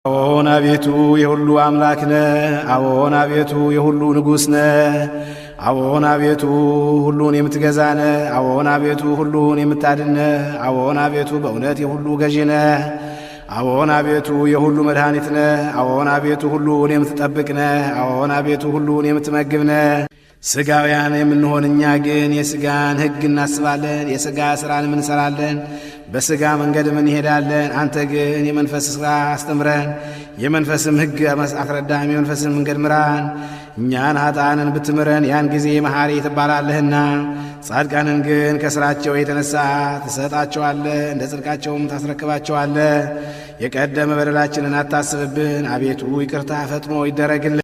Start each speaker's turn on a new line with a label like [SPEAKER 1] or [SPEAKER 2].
[SPEAKER 1] አዎን አቤቱ የሁሉ አምላክ ነህ። አዎን አቤቱ የሁሉ ንጉሥ ነህ። አዎን አቤቱ ሁሉን የምትገዛ ነህ። አዎን አቤቱ ሁሉን የምታድን ነህ። አዎን አቤቱ በእውነት የሁሉ ገዢ ነህ። አዎን አቤቱ የሁሉ መድኃኒት ነህ። አዎን አቤቱ ሁሉን የምትጠብቅ ነህ። አዎን አቤቱ ሁሉን የምትመግብ ነህ። ሥጋውያን የምንሆን እኛ ግን የሥጋን ሕግ እናስባለን፣ የሥጋ ሥራንም እንሠራለን፣ በሥጋ መንገድም እንሄዳለን። አንተ ግን የመንፈስ ሥራ አስተምረን፣ የመንፈስም ሕግ አስረዳን፣ የመንፈስን መንገድ ምራን። እኛን ኃጥአንን ብትምረን ያን ጊዜ መሐሪ ትባላለህና፣ ጻድቃንን ግን ከሥራቸው የተነሣ ትሰጣቸዋለህ፣ እንደ ጽድቃቸውም ታስረክባቸዋለህ። የቀደመ በደላችንን አታስብብን፣ አቤቱ ይቅርታ ፈጥኖ ይደረግልን።